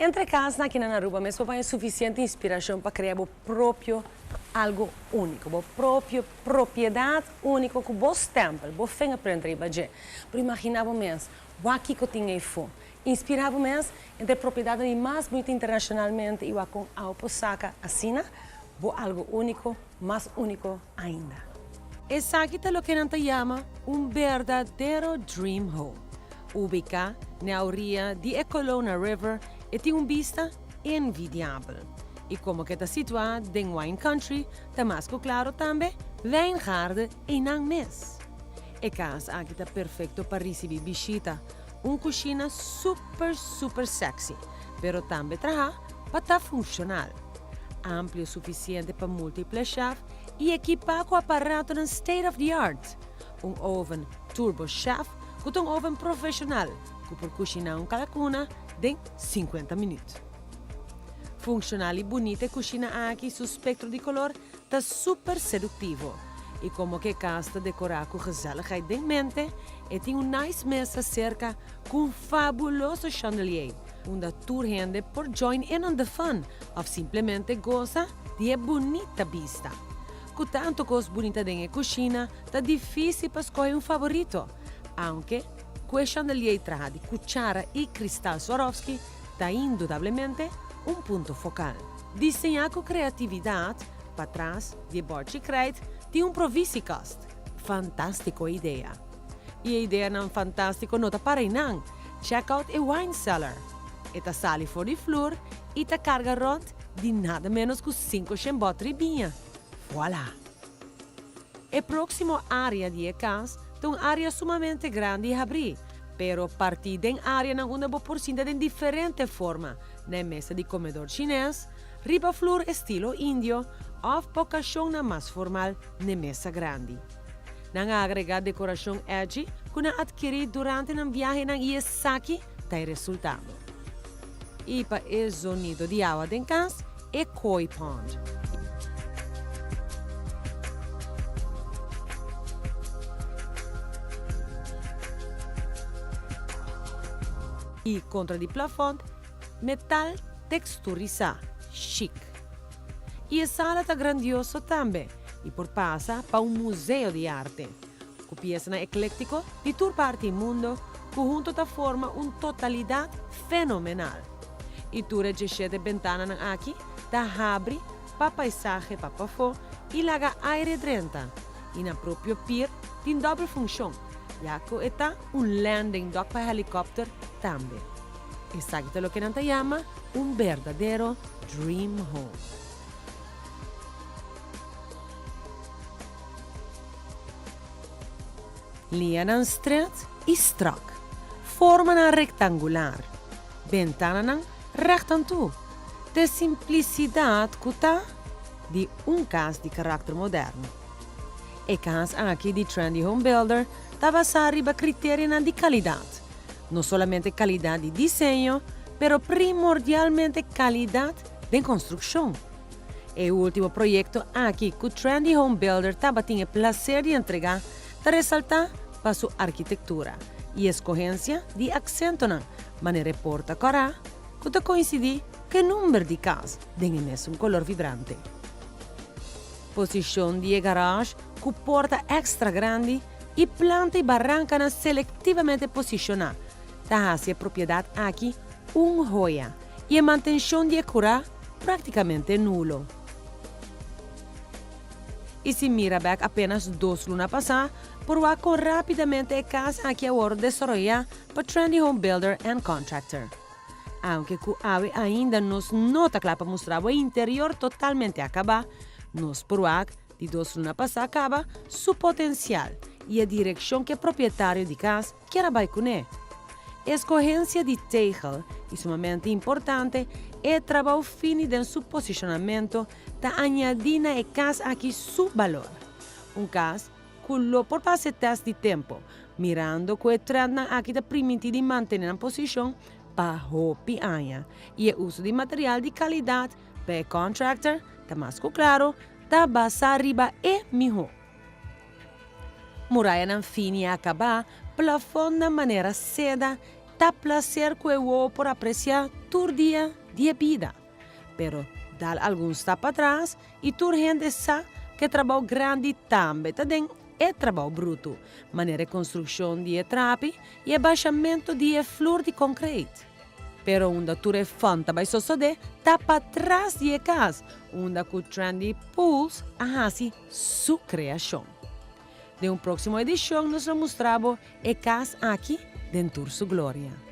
Entre casnan aki na Aruba mes bo por haña suficiente inspiracion pa crea bo propio algo unico, bo propio propiedad unico cu bo stempel, bo fingerprint riba dje. Por imagina bo mes, wak kico tin eyfo. Inspira bo mes entre propiedadnan di mas bunita internacionalmente y wak con awo por saca asina bo algo unico mas unico ainda. Esaki ta loke nan ta yama un berdadero dream home. Ubica n'e oria di e Kelowna River, e tin un bista envidiabel. Y como ke ta situa den wine country, ta mas cu claro tambe wijngaarden eynan mes. E cas aki ta perfecto pa ricibi bishita, un cushina super super sexy, pero tambe traha pa ta funcional. Amplio suficiente pa multiple chef y ekipa cu aparatonan state of the art. Un oven Turbo Chef cu ta un oven profesional cu por cushina un calacuna den 50 minuut. Funcional y bunita e cushina aki su spectro di color ta super seductivo. Y como cu e cas ta decora cu gezelligheid den mente, e tin un nice mesa cerca cu un fabuloso chandelier unda tur hende por join in on the fun of simplemente goza di e bunita bista. Cu tanto cos bunita den e cushina, ta dificil pa scoge un favorito, aunke cu e chandelier traha di cuchara y cristal Swarovski ta indudablemente un punto focal. Diseña cu creatividad, patras di e borchi krijt tin un provisiekast. Fantastico idea! Y e ideanan fantastico no ta para einan, check out e wine cellar. E ta sali for di flur y ta carga rond di nada menos cu 500 botri biña. Voilà! E proximo area di e cas ta un area sumamente grandi y habri, pero parti den areanan unda bo por sinta den diferente forma, na e mesa di comedor Chines, riba flur estilo indio of pa ocasionnan mas formal n'e mesa grandi. Nan a agrega decoracion edgy cu nan adkiri durante nan viahenan y esaki ta e resultado. Y pa e zonido di awa den cas, e koi pond. Y contra di plafond, metal texturisa, chic. Y e sala ta grandioso tambe y por pasa pa un museo di arte, cu piesanan eclectico di tur parti mundo cu hunto ta forma un totalidad fenomenal. Y tur e djeshete bentananan aki ta habri pa paisahe pa pafó y laga aire drenta. Y na propio pier tin dobbel funcion, ya cu e ta un landing dock pa helicopter tambe. Esaki ta loke nan ta yama un berdadero dream home. Liñanan stret y strak, formanan rectangular, bentananan rechtantu, t'e simplicidad cu ta di un cas di caracter moderno. E cas aki di Trendy Home Builder ta basa riba criterianan di calidad, no solamente calidad di diseño, pero primordialmente calidad den construccion. E ultimo proyecto aki cu Trendy Home Builder tabatin e placer di entrega ta resalta pa su arkitectura y escogencia di accentonan manera e porta cora cu ta coincidi cu e number di cas den e mesun color vibrante. Posicion di e garage cu porta extra grandi y planta y barancanan selectivamente posiciona ta haci e propiedad aki un hoya y e mantencion di e cura practicamente nulo. Y si mira bek apenas dos luna pasa, por wak con rapidamente e cas aki a worde desaroya pa Trendy Home Builder and Contractor. Aunke cu awe ainda nos no ta cla pa mustra bo e interior totalmente acaba, nos por wak di dos luna pasa caba su potencial y e direccion cu e propietario di cas kier a bai cune. Escogencia di tegel y sumamente importante, e trabou fini den su posicionamento ta añadi na e cas aki su balor. Un cas cu lo por pasa e test di tempo, mirando cu e trendnan aki ta priminti di mantene nan posicion pa hopi aña y e uso di material di calidad pa e contractor ta mas cu claro ta basa riba e miho. Murayanan fini a acaba, plafondnan manera seda, ta placer cu e wowo por aprecia. tur dia di e bida. Pero dal algun stap patras y tur hende sa cu e trabou grandi tambe ta den e trabou bruto, manera construccion di trapi y e bashamento di e vloer di concreto. Pero unda tur e fun ta bay sosode ta patras di e cas, unda cu Trendy Pools a hasi su creacion. Den un proximo edicion nos lo mustra bo e cas aki den tur su gloria.